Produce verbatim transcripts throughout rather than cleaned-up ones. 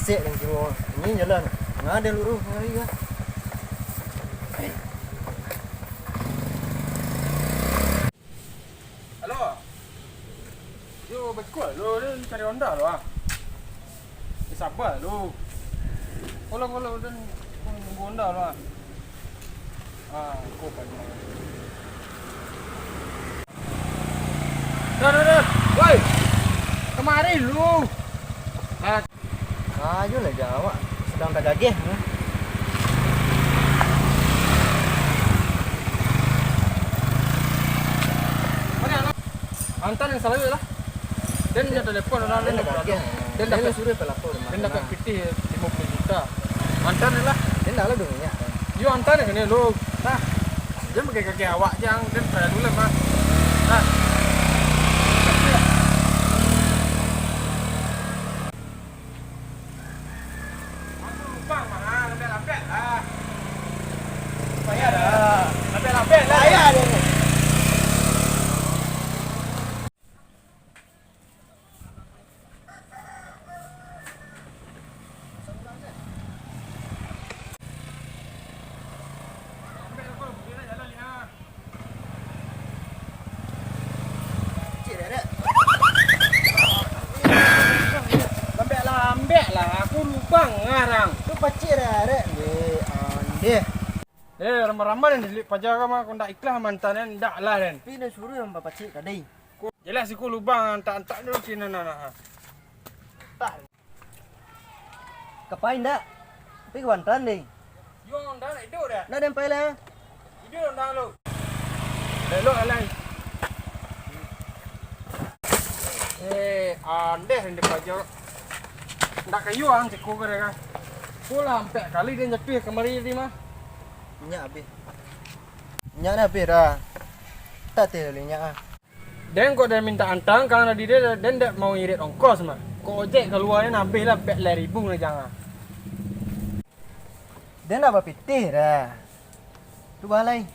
Cek dan kiro, ini jalan. Nah, ada lurus, ngari kan. Halo. Yo, baik lo, den cari Honda lo, ah. Eh, sabar lo. Kalau, kalau, den nunggu Honda lo, ah. Ah, kau kan. Dah, dah, dah. Woi. Kemari lu. Ah, Ayolah, jawab. Sedang tagageh. Antan yang salah lah. Den dah telepon orang, den dah tagageh. Den dah suruh pelapor. Den dapat pitih lima puluh juta. Antan lah. Den dah lah dunia. Yo, antan yang kena lu. Nah, den pakai kaki awak jang, den payah dulu mah. Nah. Aku lubang mah, lambek-lambek lah. Payah dah. Lambek-lambek lah. Payah dah. Lambek lah, lambek lah. Aku lubang ngarang. Tu pacik rek, rek. Deh, andeh. Eh, ramah-ramah den dilik paja ka mah, kok ndak ikhlas mantan den, ndak lah den. Tapi den suruh yang bapacik tadi. Jelas iko lubang, antak-antak dulu cina nah, nah. Tah. Kapai ndak? Tapi kawan tan deh. Yo, ndak nak hidup dah. Ndak den pai lah. Hidup ndak lu. Elok alai. Eh, andeh yang dipajar. Ndak kayu ang ciko kare kan. Pulang ampek kali dia jatuh kamari tadi mah. Minyak habis. Minyak dah habis dah. Tak teh minyak ah. Den kok den mintak antaan kang tadi, den, den dak mau irit ongkos mah. Kok ojek kalua den abih lah, pek lai ribu lah jang ah. Den dak bapitih dah. Tu balai.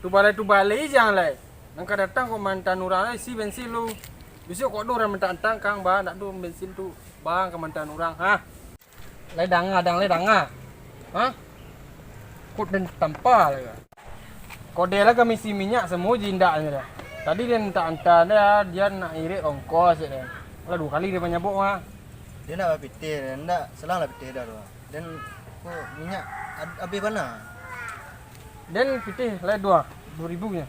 Tu balai, tu balai jang lai. Nan ka datang kok mantan urang lai isi bensin lu. Bisuak kok ado urang mintak antaan kang, ba, ndak ado bensin tu. Bang ka mantan urang, ha. Lai danga, dang lai danga. Ha? Kok den tampa lai ka. Kok den lah ka misi minyak samo jindak nyo dah. Tadi den tak antaan dah, dia nak irit ongkos den. Lah duo kali den manyabok mah. Den nak bapitih, den ndak salang lah pitih dah tu. Den ko minyak ab-, abih bana. Den pitih lai duo, duo ribu nyo.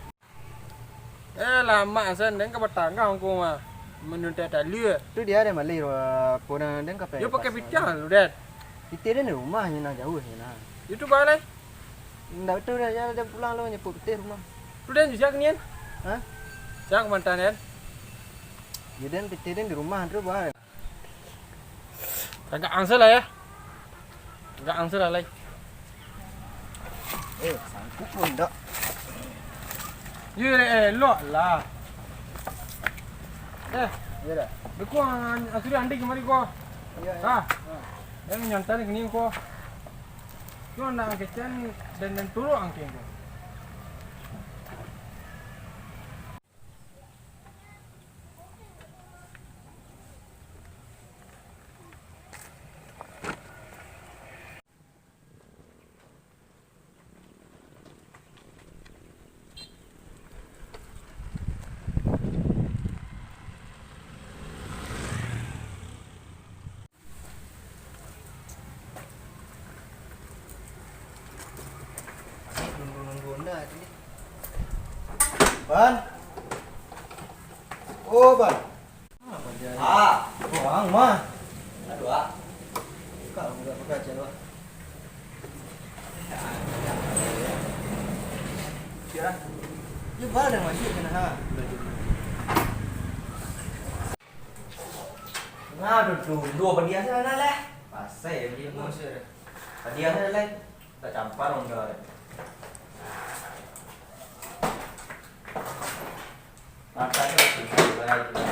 Eh, lamak san, den ka batangah angku mah. Manuntai talua. Tu dia den malih, apo nan den ka pai. Yo pakai pitih lu, den. Pitih den di rumah, nyo nah jauah nyo nah. Yo tu balai. Ndak tu dah, yo den pulang lu, nyo pitih rumah. Tu den sia kini an? Ha? Sia ka mantan den? Yo den pitih den di rumah tu, ba. Agak angsa lah yo. Agak angsa lah lai. Eh, sangkup pun dak. Yo, eh, elok lah. Eh, yo dah. Beko ang-, ang-, sudah andi kemari ko. Iyo, iyo. Ha. Ha. Yang nyantai ni ko. Yo nak angkecen dan, dan turun angkeng ko. Ban. Oh, Ban. Ah, oh, ang mah. Aduh, ah. Buka, buka, buka, cel, Ban. Kira. Dia bal dah masuk kena, ha. Nah, tu, tu, duo padiah sana lah. Pasai yang dia masuk. Padiah sana lah. Tak campar orang kau. Makan tu, tu, tu, tu.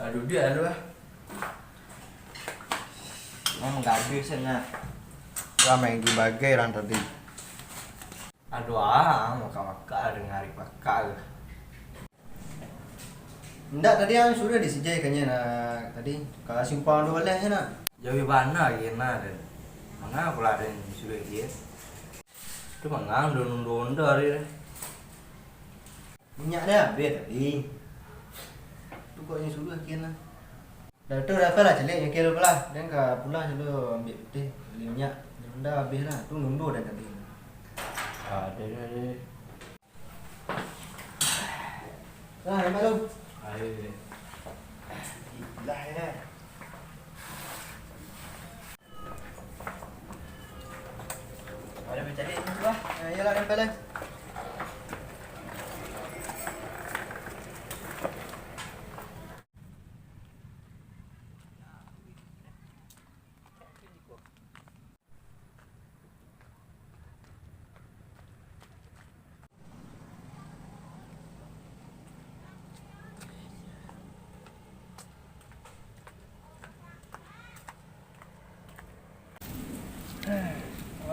Aduh, dia lalu lah. Memang gaduh sangat. Lah main game bagai orang tadi. Aduh, ah, makan-makan lah dengan hari pakak tu. Indak, tadi ang suruah di sijai kanya nak tadi. Ka simpang tu baleh nak. Jauah bana kena den. Manga pula den suruah dia. Tu manga nunda-nunda hari ni. Minyak dah habis tadi. Tu kok yang suruah kian lah. Dah tu dah lah, caliak nyo kian lah. Den ka pulang selalu ambiak pitih, bali minyak. Nunda habis lah. Tu nunda dah tadi. Ah, dah, dah, dah. Lah, hebat tu. Ayo, ayo. Lah, ya. Ada mencari tu lah. Ah, iyalah, nempel lah.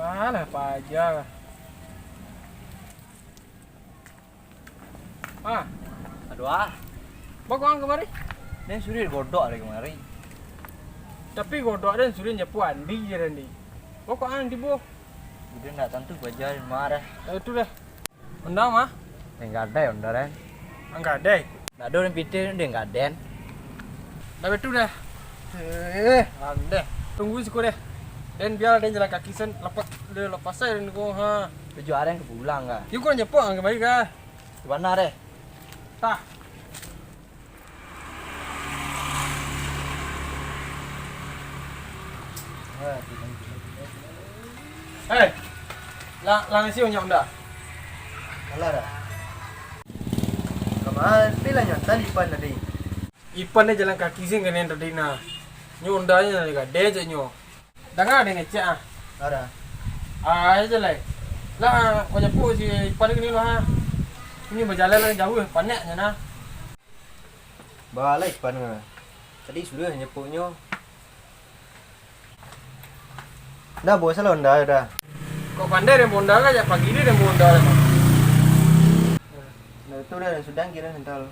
Alah, paja lah. Ah. Aduh, ah. Baa kok ang kamari? Den suruah godok dari kamari. Tapi godok den suruah nyapu andi je den di. Baa kok ang tibo? Udah ndak tantu baja den marah. Eh, tu dah. Onda mah? Ndak gadai onda den. Ang gadai? Ndak ado den pitih den gadai. Dah betul dah. Eh, andeh. Tunggu siko deh. Den biar den jalan kaki sen lepas, lepas saya den ko, ha. Tujuh hari ka pulang ka? Yu kau nyapu ang kamari ka? Di mana deh? Tah. Eh, lang, lang isi unyak onda. Alah dah. Kamari lah nyantai Ipan tadi. Ipan ni jalan kaki sih kena tadi nah. Nyo onda nyo dari gadai cak nyo. Danga deh ngecek ah. Ada. Ah, aja lai. Lah, kau nyapu si Ipan ni lah. Ini bajalan lah jauh, panek je nah. Balai Ipan ka. Tadi sudah nyepuknyo. Dah, bawa salah onda dah. Kok pandai dia honda ka, jak pagi dia dia honda lah. Nah, itu dah sudah kira hental.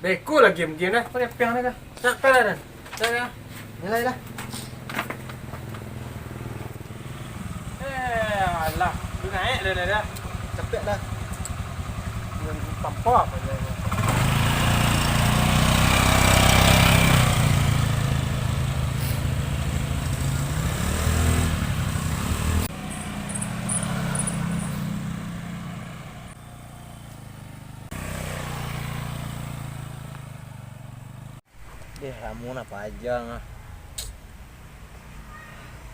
Beko lah game-game dah. Kau dia piang dah. Nak pel dah. Dah dah. Nilai dah. Eh, alah. Dia naik dah, dah, dah. Capek dah. Dia tanpa apa dia. Deh, lamo nah pajang ah.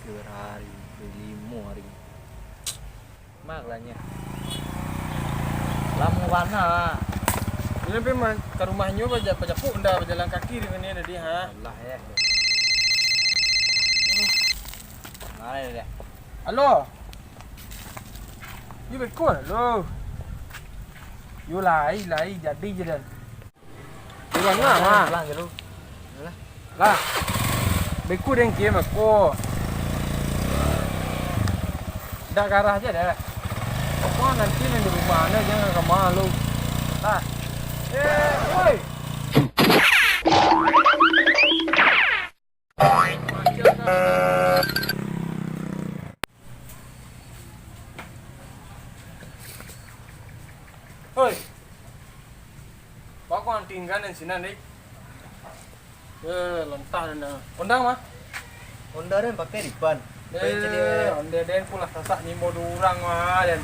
Tigo hari, limo hari. Mak lah nyo. Lamo bana. Ini pi ma-, ka rumahnyo baja-, bajapuk nda bajalan kaki dengan dia tadi, ha? Alah, eh. Mana dia? Halo. Yu beko lo. Yu lai, lai, jadi je dah. Pulang lah, ha. Pulang je lu. Lah. Beko dengki mako. Dak garah je dah. Pokoknya nanti nang di rumah anda jangan ke malu. Lah. Eh, woi. Hoi. Bako ang tingga nan sinan, deh. Eh, lontah dan dah. Onda mah? Onda den pakai di pan. Eh, onda den pulah sasak nimo dua urang mah, den.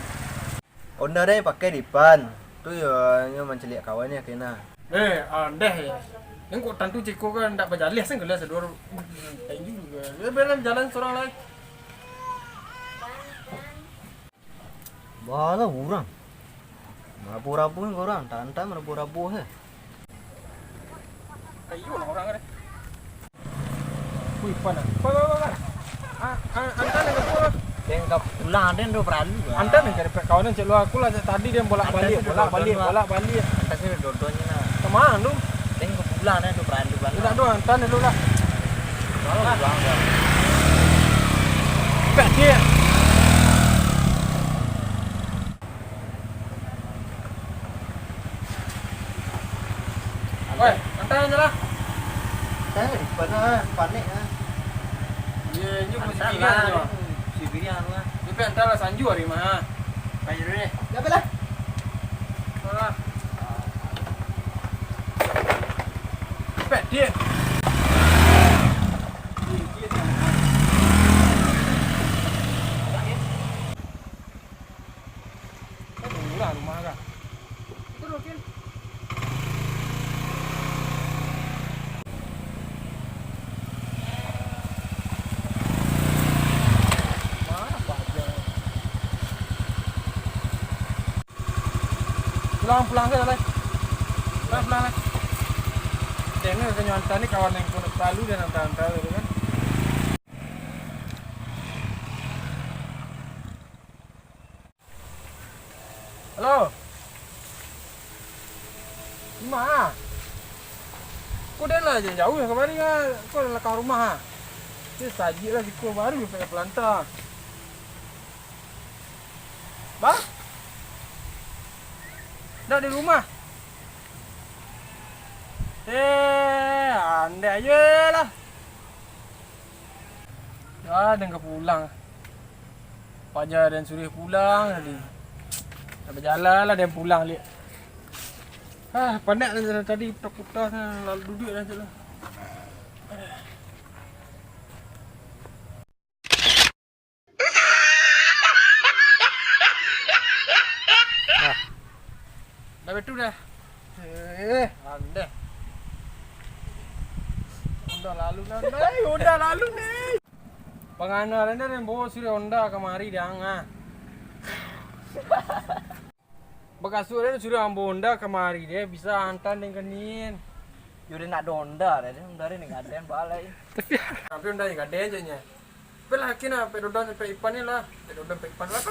Onda den pakai di pan. Tu yo, nyo mancaliak kawan nyo kena. Eh, andeh ya. Nengkok tantu ceko kan ndak bajaleh sen gelas dua. Kayak gitu juga. Dia biar jalan seorang lagi. Bala urang. Marabu-rabu ni urang, tak entah marabu-rabu he. Kayu lah orang ni. Wih, panas. Bang, bang, bang, bang. Ah, ah, antar ni ke pulang. Den ka pulang, den tu paralu lah. Antar ni cari kawan ni, cek lu aku lah, cek tadi dia bolak-balik, bolak-balik, bolak-balik. Antar sini dodonyo lah. Kemana tu? Den ka pulang, den tu paralu lah. Tidak tu, antar ni dulu lah. Malam pulang dah. Pek dia. Woi, antaan se lah. Antaan di mana? Panek ah. Iyo, inyo masih piriang lah. Masih piriang lah. Tapi antaan lah, sanjo hari mah. Panek dulu deh. Dah lah. Alah. Cepet, Din. Tunggulah rumah kah. Itu loh, Kin. Mana bajang? Pulang, pulang sajo lah. Pulang, pulang lah. Tengok, kawan yang kau nak selalu dan antar-antar tu kan. Halo. Di ma? Ko den lah jauah kamari ah. Ko lah ka rumah ah. Sajik lah siko baru dapek balanta. Ba? Ndak di rumah? Eh, andai ajo lah. Ah, den ka pulang. Paja den suruah pulang tadi. Dah bajalan lah den pulang liak. Ah, panek lah tadi, puta-puta, lalu duduak lah tu lah. Dah. Dah betul dah. Eh, andeh. Onda lalu, Nan. Eh, onda lalu, nih. Pangana Nan, den bawa suruah onda kamari, dang, ah. Bakasuik den suruah ambo onda kamari, deh, bisa antaan den kanin. Yo, den nak ado onda, deh, onda den gadang balai. Tapi, tapi onda gadang je nya. Tapi lah, kini, ah, pek Dodon sampai Ipan ni lah. Pek Dodon sampai Ipan lah.